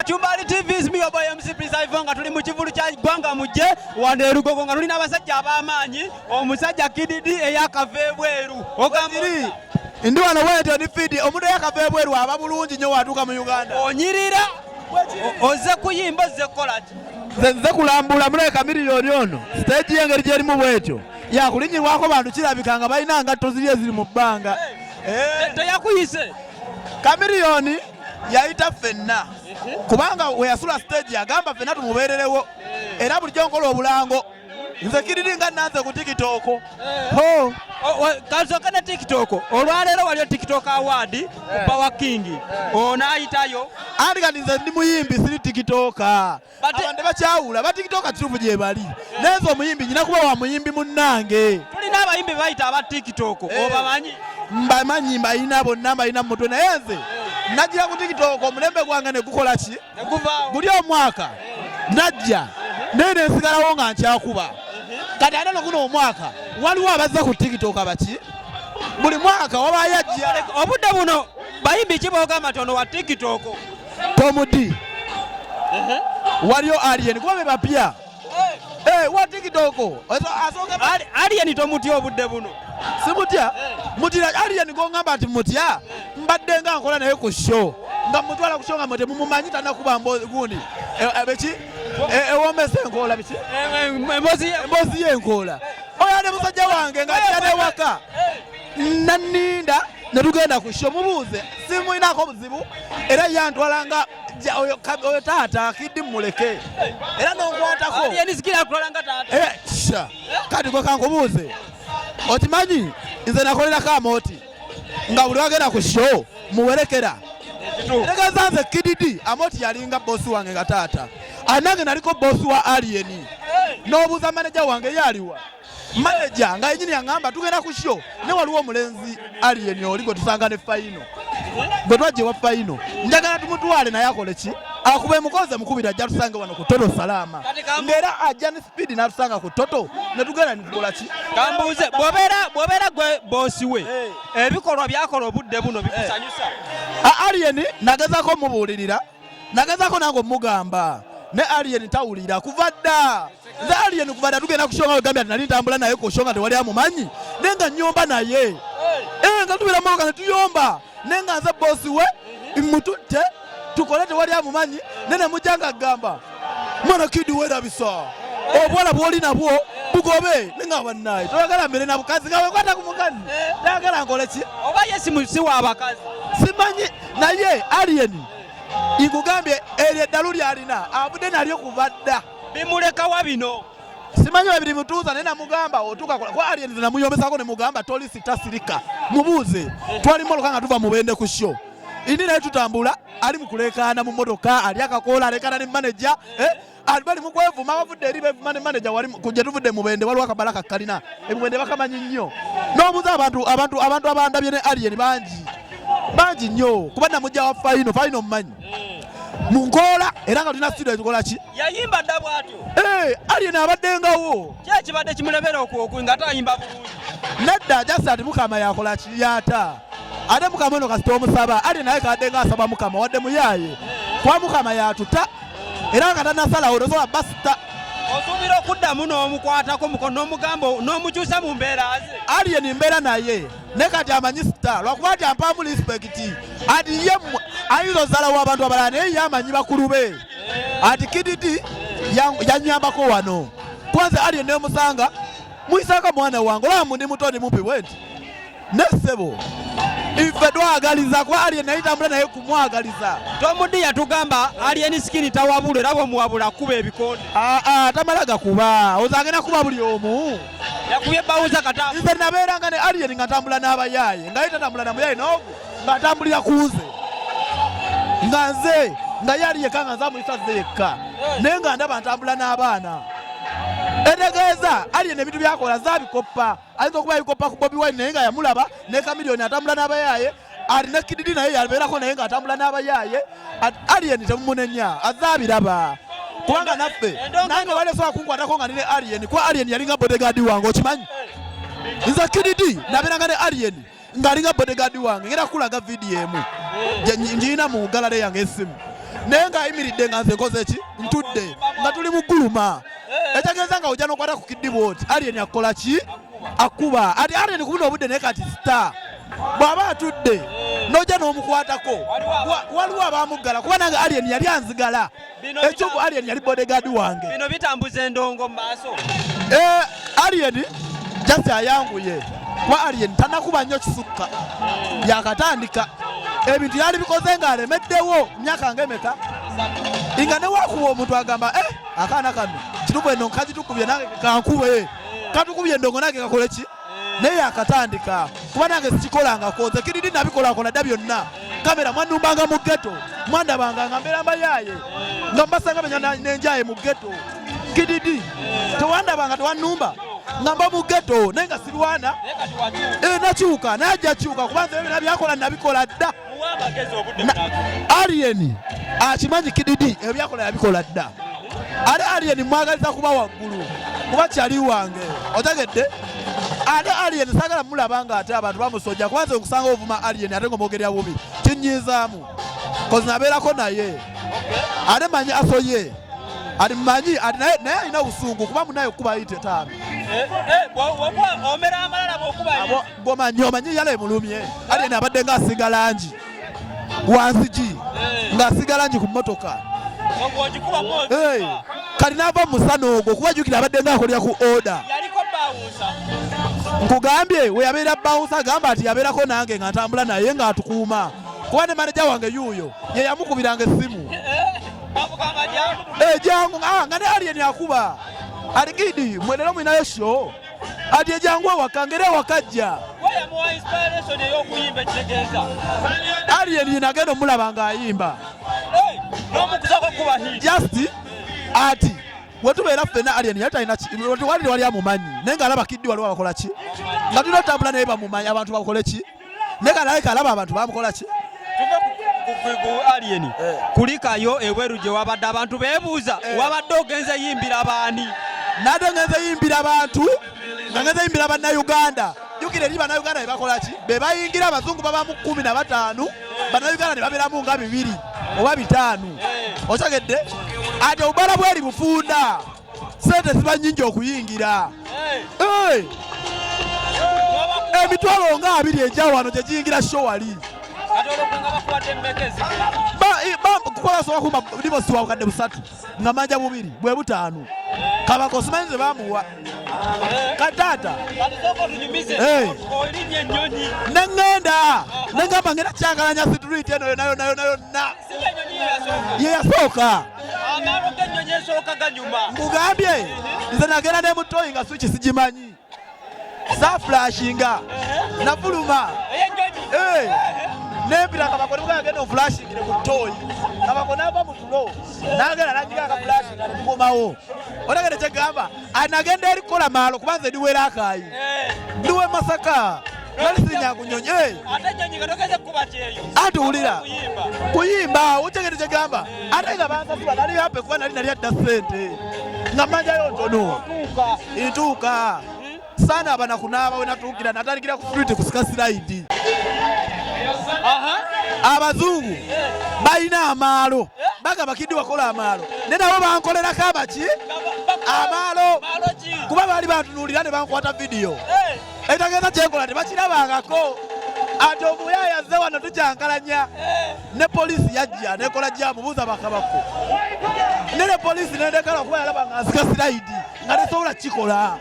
Kachumbali TV is me your boy MC Prince Ivan nga tuli mu kivulu kya ggwanga mujje wano e Lugogo nga tulina abasajja ab'amaanyi omusajja Kididi eyakava ebweru ogamba ndi wano bwentyo ndi fidi omuntu eyakava ebweru aba bulungi nnyo watuuka mu Uganda onyirira ozze kuyimba ozze kukola ki nze nze kulambula mulabe Chameleone ono siteegi y'engeri gyerimu bwetyo yakulinyirwako bantu kirabika nga balina ngatto ziri eziri mu bbanga eh. Teyakuyise Chameleone yayita ffenna kubanga weyasula stage yagamba ffenna tumubeererewo era bulijjo nkola obulango nze kiriri nga nanze ku tiktok eh. Kansooke ne tiktok olwaleero waliyo tiktok award ku eh. Power King eh. Onaayitayo anti kati nze ndi muyimbi siri tiktoka abantu bakyawula batikitoka kituufu gyebali naye nze omuyimbi nyina kuba wa muyimbi munnange tulina abayimbi bayita aba tiktok eh. Obamanyi mbamanyi mbayina bonna mbalina mumutwe naye nze najira ku tiktok omulembe gwange ne gukola ki guli omwaka najja naye nensigalawo nga nkyakuba kati ate noguno omwaka waliwo abazza ku tiktok baki buli mwaka wabayo ajja obudde buno bayimbi ki bogamba nti ono wa tiktok Tom D waliyo Alien kuba be bapya eh. Wa TikTok Alien tomutya obudde buno simutya mutira Alien gongamba nti mutya mbadde nga nkola naye ku show nga mutwala ku show nga mwe temumumanyi tanakuba gundi biki ewomesa enkoola biki emboozi y'enkoola oyo ate musajja wange nga ajja newaka naninda ne tugenda ku show mubuuze simulinako buzibu era yantwala nga oyo taata kiddi mumuleke era nonkwatako eh, kati gwe kankubuuze okimanyi nze nakolerako amooti nga buli wagenda ku show muwerekera tegeeza nze kididi amooti yalinga bosi wange nga taata anange naliko bosi wa alien n'obuuza maneja wange ye aliwa maneja nga yenyini yaŋŋamba tugenda ku show ne waliwo omulenzi alien oli gwe tusanga ne fayino gwe twajja ewa fayino njagala tumutwale naye akole ki akuba emukoze mukubira ajja tusange wano ku toto salaama ng'era ajja ne sipiidi n'atusanga ku toto ne tugenda ne tukola ki kambuuze bw'obeera gwe boosi we eh. Ebikolwa byakola obudde buno bikusanyusa eh. Alien nagezaako mubuulirira nagezako nange omugamba ne alien tawulira kuva dda nze alien kuva dda tugenda kushonga wegambye ati nali ntambula naye kushonga tewali amumanyi naye nga nyomba naye eh, nga tubeera motoka ne tuyomba naye nga nze bosi we mututte tukole tewali amumanyi naye nemujja nga agamba mwana kidi werabisa obwala bwoli nabwo bugobe naye nga bannaye toyagala mbere na bukazi nga wekwata ku mukazi tayagala nkole ki oba ye si wa bakazi simanyi naye alien nkugambye eryo eddalu lyalina avudde nalyo kuva dda bimulekawa bino simanyi webiri mutuuza naye namugamba otuuka kuba alien nze namuyombesako ne mugamba toli sitasirika mubuuze twali mmotoka nga tuva mubende ku show ini naye tutambula ali mu kuleekaana mu mmotoka ali akakoola aleekaana ne maneja eh? Bali mukwevuma bavudde eri bevuma ne manager wali kujja tuvudde mubende waliwo akabala kakkalina emubende bakamanyi nnyo n'obuuza abantu abantu abantu abandabye ne alien bangi bangi nnyo kuba namujja wa fayino fayino mmanyi mu nkoola era nga tulina studio tukola ki yayimba dda bwatyo eh, alien abadde ngawo ki ekibadde kimulemera okwoku nga tayimba bulungi nedda jasa ati mukama yakola ki yata ate mukama ono kasita omusaba alien naye kadde nga asaba mukama wadde muyaaye kuba mukama yatuta era nga tanasalawo tosobola basita osuubira okuddamu n'omukwatako mukono n'omugamba n'omukyusa mu mbeera ze alien mbeera naye ne kati amanyi sita lwakuba nti ampaamu respect ati ye ayinza ozalawo abantu abalala naye ye amanyi bakulu be ati kididi yanyambako wano kwanza alien nemusanga muyisanga mwana wange olaba ndi muto ndi mumpi bwenti ne ssebo ife twagaliza kuba alien naye tambula naye kumwagaliza Tomudi yatugamba alien skin tawabula era bwomuwabula kuba ebikonde aa ah, ah, tamala gakuba ozagenda kuba buli omu yakubye bawuza kata nze nabeeranga ne alien nga ntambula n'abayaaye nga ye tatambula na muyaye n'ogu nga atambulira ku nze nga nze nga ye ali yekka nga nze amuyisa nze yekka naye nga ndaba ntambula n'abaana etegeeza alien ebintu byakola zabikoppa ayinza okuba yabikoppa ku Bobi Wine naye nga yamulaba ne Chameleone atambula n'abayaaye alina kididi naye yabeerako naye ng'atambula n'abayaaye Alien temumunenya azze abiraba kubanga naffe nange wali osobola kunkwatako nga nine Alien kuba Alien yalinga bodyguard wange okimanyi nze kididi nabeeranga ne Alien ng'alinga bodyguard wange ngenda kukulaga vidiyo emu ngirina mu galale yange esimu Naye ng'ayimiridde nga nze nkoze ki? Ntudde nga tuli mu guluma. Ekitegeeza nga ojja n'okwata ku kiddi bw'oti. Alien akola ki? Akuba. Ati Alien ku buno obudde naye kati star. Bw'aba atudde n'ojja n'omukwatako waliwo abamuggala kuba nange Alien yali anzigala. Ekyuku Alien yali bodyguard wange. Bino bitambuza endongo mu maaso. Alien just ayanguye kuba Alien tanakuba nnyo kisukka, yakatandika ebintu yali bikoze ng'alemeddewo myaka ng'emeka nga ne wakuba omuntu agamba akaana kano kituufu eno nkagitukubye nange kankube katukubye endongo nange kakole ki, naye yakatandika kuba nange sikikolangako nze kiriri nabikolakola dda byonna. Kamera mwannumbanga mu ghetto, mwandabanga nga mbeera mbayaaye nga mbasanga benya nenjaye mu ghetto. Kididi tewandabanga tewannumba nga mba mu ghetto naye nga sirwana. Nakyuka naye ajja kyuka kuba nze byonna byakola nabikola dda. Alien akimanyi Kididi ebyakola yabikola dda. Ate Alien mwagaliza kuba waggulu kuba kyali wange otegedde. Ate Alien saagala mulaba nga ate abantu bamusojja kuba nze nkusanga ovuma Alien ate ng'omwogerera bubi kinyiizaamu kozi nabeerako naye ate manyi asoye ati manyi ati naye alina obusungu kuba munaye okuba ayite taano gwomanyi omanyi yala emulumye. Alien abadde ng'asiiga langi wanzigi ng'asiiga langi ku mmotoka kati n'ava mu musana ogwo kuba jjukira abadde ng'akolera ku order. Nkugambye we yabeera bouncer agamba ati yabeerako nange nga ntambula naye ng'atukuuma kuba ne maneja wange yuuyo ye yamukubiranga essimu jangu nga ne Alien akuba aligidi mwe leero mulinayo show ati ejangu ewaka ngeri ewaka jja. Alien yina agenda omulaba ng'ayimba just ati wetubeera ffenna Alien yali talina wali wali amumanyi naye ng'alaba Kiddi waliwo abakola ki nga tulina otambula naye bamumanyi abantu bakole ki naye kalabika alaba abantu bamukola ki. Tuve ku Alien kulikayo ebweru gye wabadde abantu beebuuza wabadde ogenze yimbira baani? Nadde ngenze yimbira bantu nga ngenze yimbira bannayuganda. Jjukira eri bannayuganda be bakola ki be bayingira abazungu babamu 15 bannayuganda ne babeeramu nga 2 oba 5. Otegedde ati obubala bweri bufunda sente ziba nnyingi okuyingira emitwalo nga 20 egya wano gye giyingira show wali kukola sobola kumba limosi wa bukadde 3 nga manja 2 bwe 5 kabako simanyi ze bamuwa kataata neŋŋenda neŋŋamba ngenda kyankalanya street eno yonna yonna yonna yonna ye yasooka. Nkugambye nze nagenda ne mutoyi nga switch sigimanyi saaflashinga nafuluma nempira kabako nimugagenda oflashingire ku toyi kabako nava mu tulo nagenda nanyiga akaflashinga netukomawo. Otegedde kyegamba anagenda eri kukola maalo kuba nze ndiwera akaayi ndiwe Masaka nali sirinya ku nnyonyi. Anti wulira kuyimba otegedde kyegamba ate nga bansasula nali happy kuba nali nali adda ssente nga mmanjayo ntono ntuuka saana abana kunaaba we natuukira natandikira ku street kusika sirayidi. Abazungu balina amaalo bagamba Kiddi wakola amaalo ne nabo bankolerako abaki amaalo kuba baali bantunuulira ne bankwata vidiyo etageeza kyenkola tebakirabangako ati omuyaaya azze wano tukyankalanya ne poliisi yajja nekola jamu buuza bakabako ne poliisi nendekala kuba yalaba nga nsika sirayidi nga tesobola kikola.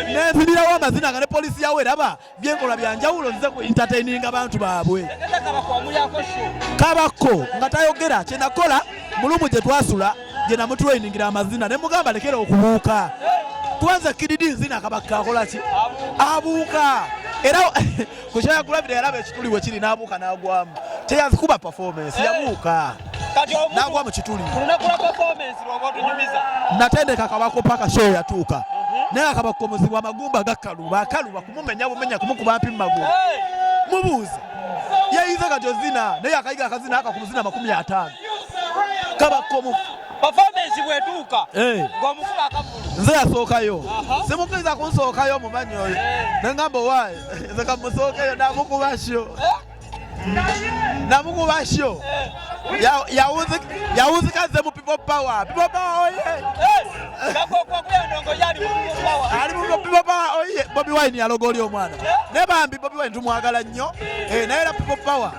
Nenzibirawo amazina nga ne poliisi yawe eraba byenkola byanjawulo nze ku entertaininga abantu baabwe. Kabako nga tayogera kyenakola mulumu gye twasula gye namutrainingira amazina ne mugamba lekera okubuuka kuba nze Kididi nzina kabaka akola ki abuuka era ku kyayakulabira yalaba ekituli we kiri n'abuuka n'agwamu teyazikuba performance yabuuka n'agwa mu kituli. Natendeka kabako paka show yatuuka naye akabako muzibu amagumba gakaluba akaluba kumumenya bumenya kumukuba mpi mu magulu mubuuze yeyize kati ozina naye akayiga akazina aka ku muzina 50 kabako mufu Performance bwetuuka ng'omukuba akavulu. Nze yasookayo simukkiriza kunsookayo omumanyi oyo nengamba owaaye nze kamusookeyo namukuba show. Namukuba show. Yawuzika nze mu People Power. People Power oye. Ali mu People Power oye. Bobi Wine yaloga oli omwana. Ne bambi Bobi Wine tumwagala nnyo. Naye era People Power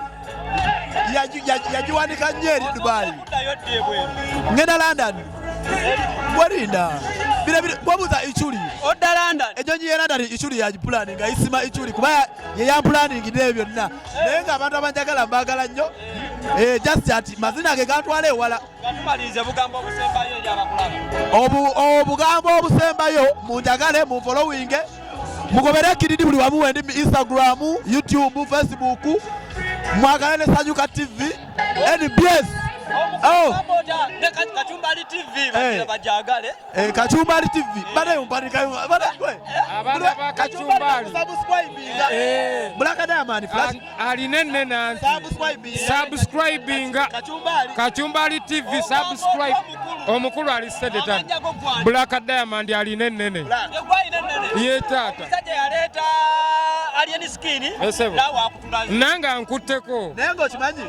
yagiwanika nnyo eri Dubai. Ngenda London. Walinda. Bire wabuza Ichuli. Odda London. Enyonyi ye London Ichuli yagipulaninga isima Ichuli kuba ye yampulaninga ebyo byonna. Naye ng'abantu abanjagala mbaagala nnyo. Just ati mazina ge gantwala ewala. Tumalirize bugambo obusembayo eri abakulaba. Obugambo obusembayo munjagale munfollowinge mugobere Kididi buli wamu wendi Instagram, YouTube, Facebook, mwagale ne Sanyuka TV, NBS. Oh. Kachumbali TV bajagale. Kachumbali TV. Bade umpanika bade gwe. Abaana ba Kachumbali. Subscribe. Black Diamond Flash. Alina ennene anti. Subscribe. Subscribinga. Kachumbali. Kachumbali TV subscribe. Omukulu ali sente tano. Black Diamond alina ennene. Ye taata. Omusajja yaleeta Alien Skin. Naawe akutulaze. Nange ankutteko. Naye ng'okimanyi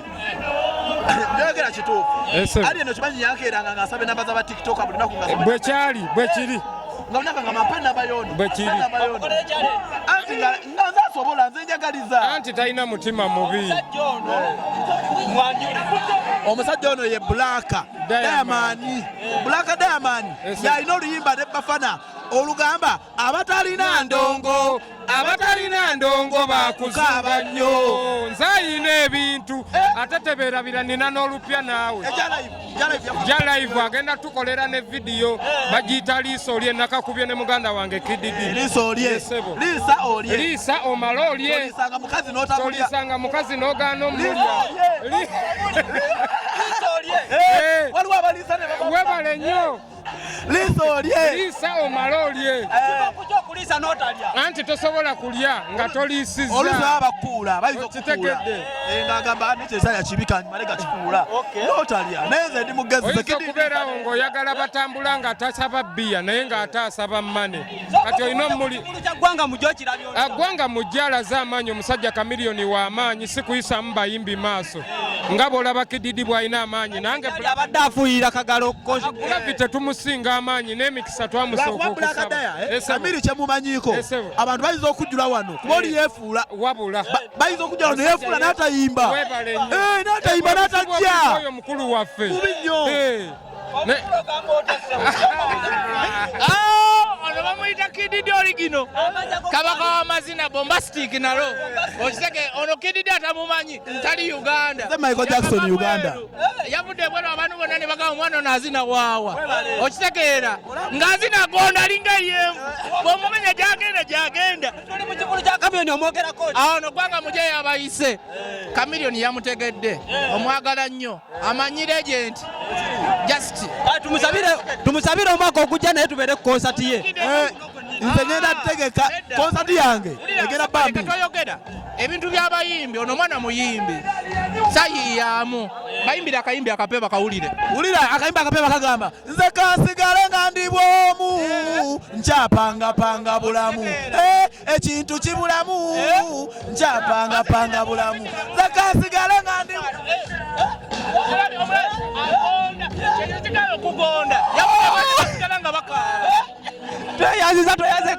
njogera kituufu. Alien okimanyi yankeeranga ng'asaba ennamba z'aba TikTok buli lunaku nga bwe kyali bwe kiri. Nga lunaku nga mampa ennamba y'ono. Bwe kiri. Anti nga nze asobola nze njagaliza. Anti talina mutima mubi. Omusajja ono ye Black Diamond. Black Diamond yalina oluyimba ne Bafana olugamba abatalina ndongo. Abatalina ndongo bakuzuba nnyo. Nze ayina ebintu ate tebeerabira nina n'olupya naawe. Ja live agenda tukolera ne vidiyo bagiyita Liisa olye nakakubye ne muganda wange Kididi. Liisa olye. Liisa olye. Liisa omale olye. Tolisanga mukazi n'otamulya. Tolisanga mukazi n'ogaana omulya. Liisa olye. Waliwo abaliisa ne baba. Webale nnyo. Liisa olye. Liisa omale olye. Okuliisa n'otalya. Anti tosobola kulya nga toliisizza. Oluusi baba bakuula, bayinza okukuula. Ng'agamba nekyesaya kibi kanjimale gakikuula. N'otalya. Naye nze ndi mugezi. Oyinza okubeerawo ng'oyagala batambula nga tasaba bbiya naye ng'ate asaba mmane. Kati olina omuli. Ggwanga mujje okirabye otya? Ggwanga mujje alaze amaanyi omusajja Chameleone w'amaanyi si kuyisaamu bayimbi maaso. Nga bw'olaba Kididi bw'alina amaanyi nange abadde afuuyira kagalo. Gravity tumusinga amaanyi n'emikisa twamusooka okusaba. Kamiri kyemumanyiiko abantu bayinza okujjula wano kuba oli yeefuula. Wabula bayinza okujjula wano yeefuula n'atayimba. N'atayimba n'atajja. Oyo mukulu waffe. Mubi nnyo. Ono bamuyita Kididi Oligino. Kabaka w'amazina bombastic nalo. Okiseke ono Kididi atamumanyi tali Uganda. Michael Jackson Uganda. Yavudde ebweru abantu bonna ne bagamba omwana ono azina waawa. Okitegeera ng'azina gonda alinga yenvu. Bw'omumenya gy'agenda gy'agenda. Tuli mu kivulu kya Chameleone omwogerako. Awo ono Ggwanga mujje yabayise. Chameleone yamutegedde. Omwagala nnyo. Amanyi legend. Just. Tumusabire omwaka ogujja naye tubeere ku concert ye. Nze ngenda kutegeka concert yange. Egenda bambi. Toyogera ebintu by'abayimbi ono mwana muyimbi. Sayiyamu. Bayimbira akayimbi akape bakawulire. Wulira akayimbi akape bakagamba nze kansigale nga ndi bwomu nkyapangapanga bulamu. Ekintu kibulamu nkyapangapanga bulamu. Nze kansigale nga ndi Okugonda. Yasigala nga bakaaba. Tweyanziza tweyanze.